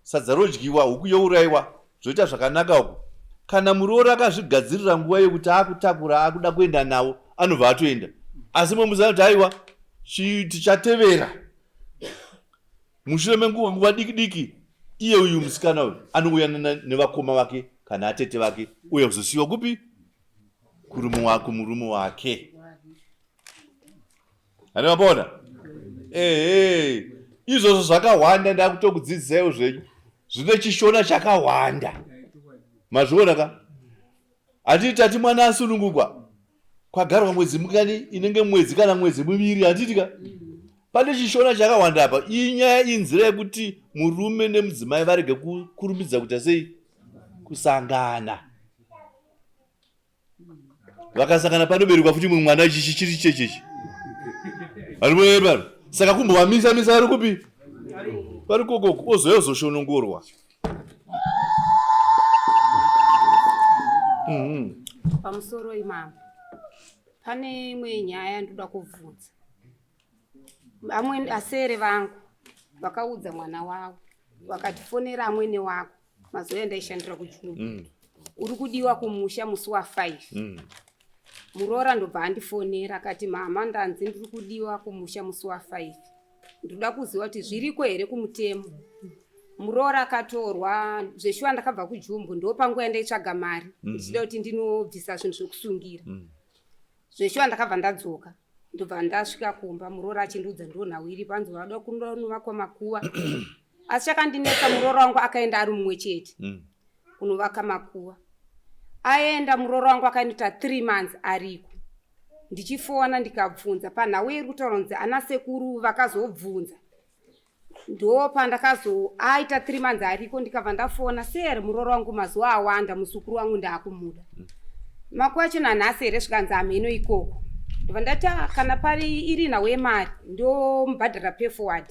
sadza rodyiwa huku youraiwa zvoita zvakanaka uko kana muroora akazvigadzirira nguva yekuti akutakura akuda kuenda navo anobva atoenda asi momuzana kuti aiwa tichatevera mushure menguva nguva diki diki iye uyu musikana uyu anouya nevakoma vake kana atete vake uya kuzosiyiwa kupi kumurume wake Ane mapona? Ehe. Izvozvo zvakawanda ndakutokudzidzisaiwo zvenyu. Zvine chishona chakawanda. Mazviona ka? Handiti tati mwana asunungukwa. Kwagarwa mwedzi mukani inenge mwedzi kana mwedzi miviri handiti ka? Pane chishona chakawanda apa. Iyi nyaya inzira yekuti murume nemudzimai varege kukurumidza kuita sei? Kusangana. Vakasangana panoberekwa futi mumwe mwana chichi chiri chechechi. Arikuona saka kumbovamisa misa vari kupi? Vari kokoko ozouya ozoshonongorwa. Pamusoro imama pane imwe nyaya yandoda kubvunza. Amweni asere vangu vakaudza mwana wavo vakatifonera amwene wako mazuva andaishandira kuchuru uri kudiwa kumusha musi wa 5 Muroora ndobva andifonera akati mama ndanzi ndiri kudiwa kumusha musi wa 5 ndoda kuziva kuti zviriko here kumutemo. Muroora akatorwa zveshuwa ndakabva kujumbu ndopanguva yandaitsvaga mari ndichida kuti ndinobvisa zvinhu zvekusungira. Zveshuwa ndakabva ndadzoka ndobva ndasvika kumba muroora achindiudza ndiwo nhau iripo anzi vada kunovakwa makuva asi chakandinetsa muroora wangu akaenda ari mumwe chete mm. kunovaka makuva aenda muroora wangu akainoita three months ariko ndichifona ndikabvunza panhau iri kutaura kunzi ana sekuru vakazobvunza ndopandakazo aita three months ariko ndikabva ndafona ser muroora wangu mazuva awanda muzukuru wangu ndakumuda mm. makuva acho nanhasi here zvikanzi hamheno ikoko ndobva ndati ah, kana pari iri nhau yemari ndomubhadhara payforward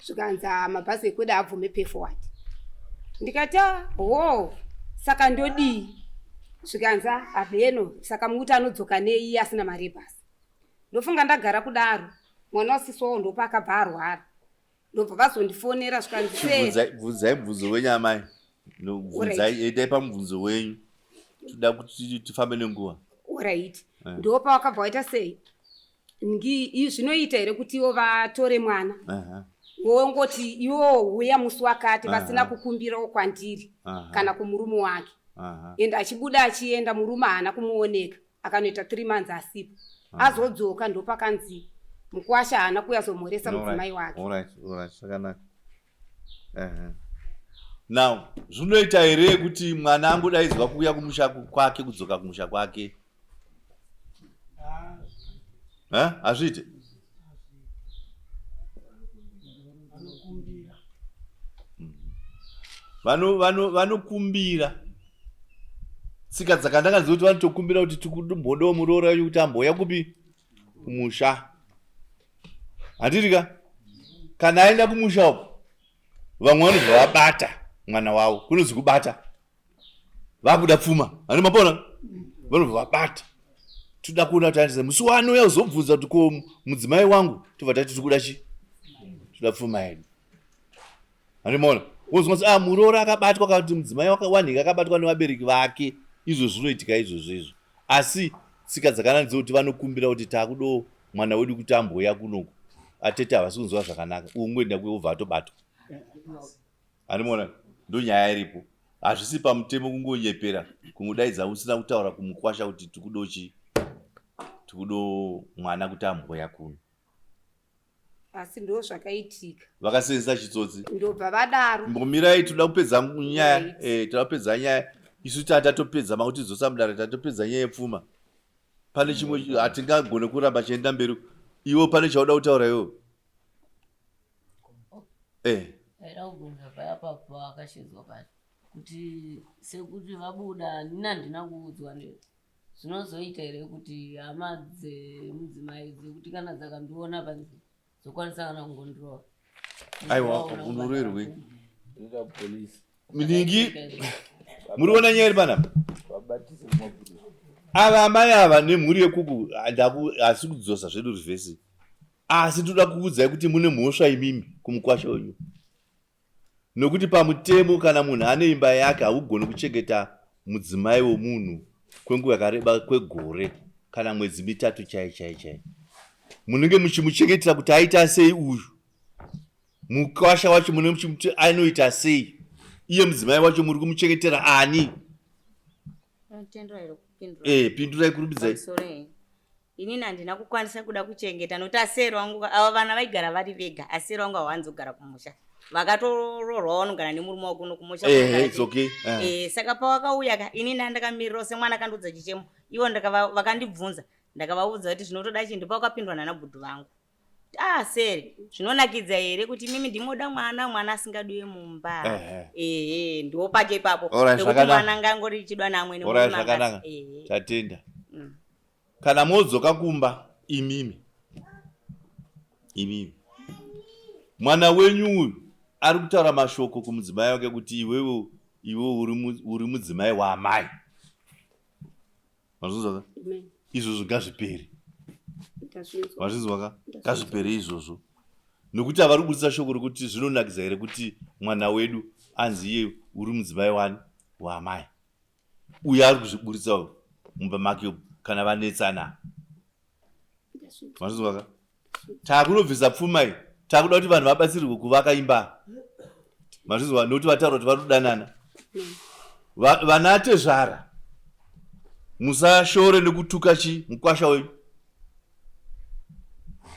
zvikanzi ah, mabhazi ekwedu abvume payforward ndikati ah, ho saka ndodii zvikanzi hamheno saka mukuti anodzoka nei asina mari yebhasi ndofunga ndagara kudaro mwana wasisi wawo ndopaakabva arwara ndobva vazondifonera zvikanzi bvunzai mubvunzo wenyu amai bvunzai endai pamubvunzo wenyu toda kuti tifambe nenguva orit eh. ndopa wakabva waita sei ngi zvinoita here kuti ivo vatore mwana wongoti iwo huya musi wakati vasina kukumbirawo kwandiri kana kumurume wake and achibuda achienda murume haana kumuoneka akanoita three months asipo ah. azodzoka ndopakanzi mukwasha haana kuuya zomhoresa mudzimai wake zvakanaka now zvinoita here kuti mwana angodaidzwa kuuya kumusha kwake kudzoka kumusha kwake hazviite vanokumbira vano, vano tsika dzakanaka dzekuti vanotokumbira kuti tikumbodawo muroora wenyu kuti ambouya kupi kumusha handiti ka kana aenda kumusha uko vamwe vanobva vabata mwana wavo kunozi kubata vakuda pfuma handi mapona vanobva vabata toda kuona kuti aendesa musi waanouya kuzobvunza kuti ko mudzimai wangu tobva tati tikuda chi toda pfuma yedu Andimona. Wozwa kuti ah muroora akabatwa kana kuti mudzimai wanhingi akabatwa nevabereki vake. Izvo zvinoitika izvozvo izvo. Asi tsika dzakanaka dzekuti vanokumbira kuti takudo mwana wedu kuti ambouya kunoku. Atete havasi kunzwa zvakanaka. Ungoenda kuye wobva atobatwa. Andimona. Ndonyaya iripo. Hazvisi pamutemo kungonyepera kungodaidza usina kutaura kumukwasha kuti tikudo chi tikudo mwana kuti ambouya kuno. asi ndo zvakaitika vakasenzesa chitsotsi ndobva vadaro mbomirai toda kupedza nyaya right. eh, toda kupedza nyaya isu tatopedza makutidzosa mudare tatopedza nyaya yepfuma pane chimwe mm. hatingagone kuramba chienda mberi iwo pane chauda kutaura iwo eh. Ndaida kubvunza paya paakashedzwa pacho kuti sekuti vabuda nina handina kuudzwa Zvinozoita here kuti hama dzemudzimai dzekuti kana dzakandiona panze dzokwanisa kana kungondirova? Aiwa, unoroerwei? Miningi, muri kuona nyaya iri panapa? Ava amai ava nemhuri yekuku hasi kudzosa zvedu rivhesi asi toda kukuudzai kuti mune mhosva imimi kumukwasha wenyu. Nokuti pamutemo kana munhu ane imba yake haugoni kuchengeta mudzimai wemunhu kwenguva yakareba kwegore kana mwedzi mitatu chai chai chai. Munenge muchimuchengetera kuti aita sei uyu. Mukwasha wacho munenge muchimuti anoita sei. Iye mudzimai wacho muri kumuchengetera ani? Eh, pindurai kurumbidzai. Inini handina kukwanisa kuda kuchengeta nokuti aseri wangu ava vana vaigara vari vega aseri wangu hawanzogara kumusha vakatoroorwa vanogara nemurume wako kuno kumusha eh, it's okay. Eh. Eh, saka pawakauya ka inini ndandakamirirawo semwana akandiudza chichemo ivo vakandibvunza ndakavaudza kuti zvinotoda chii ndopakapindwa nana bhudhu vangu ah seri zvinonakidza here kuti mimi ndimoda mwana mwana asingadiwe mumba ehe ndiwo pake ipapo nekuti mwana ngangori chidwa naamwene zvakanaka tatenda mm. Kana modzoka kumba imimi imimi mwana wenyu uyu ari kutaura mashoko kumudzimai wake kuti iwewe iwe uri mudzimai waamai mazvinzwaka izvozvo ngazvipere mazvinzwaka ngazvipere izvozvo nokuti avari kubudisa shoko rekuti zvinonakidza here kuti mwana wedu anzi iye uri mudzimai wani waamai uyo ari kuzviburitsa uyo mumba make kana vanetsana mazvizwaka takunobvisa pfuma iyi takuda kuti vanhu vabatsirwe kuvaka imba mazvizwa nokuti vataura kuti vari kudanana vanatezvara musashore nekutuka chi mukwasha wenyu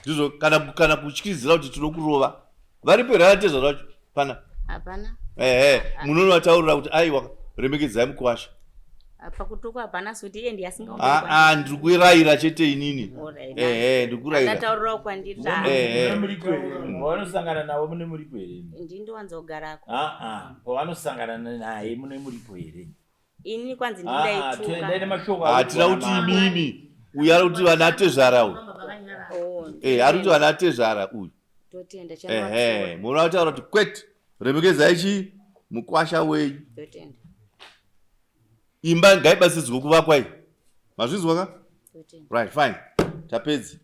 Ndizvo kana kana kutyizira kuti tinokurova. Varipo here anatezvara vacho? Pana. Hapana. Ehe, munonovataurira kuti aiwa remekedzai mukwasha. Pakutukwa hapana suti iye ndiye asinga. Ah ah ndiri kurayira chete inini. Ehe, ndiri kurayira. Akataurirawo kwandiri. Ehe. Mune muripo here? Pavanosangana navo mune muripo here? Ndini ndowanzogarako. Ah ah, pavanosangana naye mune muripo here? Ini kwanzi Ah, ah, ndindaituka. toendai nemashoko Hatina kuti imimi. Uyu ari kuti vana tezvara uyu. Oh, Eh, ari kuti vana tezvara uyu. Totenda Ehe, chanovatsiura. munotaura kuti kwete. Remekedzai chi mukwasha wenyu. Totenda. Imba ngaibatsidzwe kuvakwa iyi. Mazvinzwa ka? Totenda. Right, fine. Tapedza.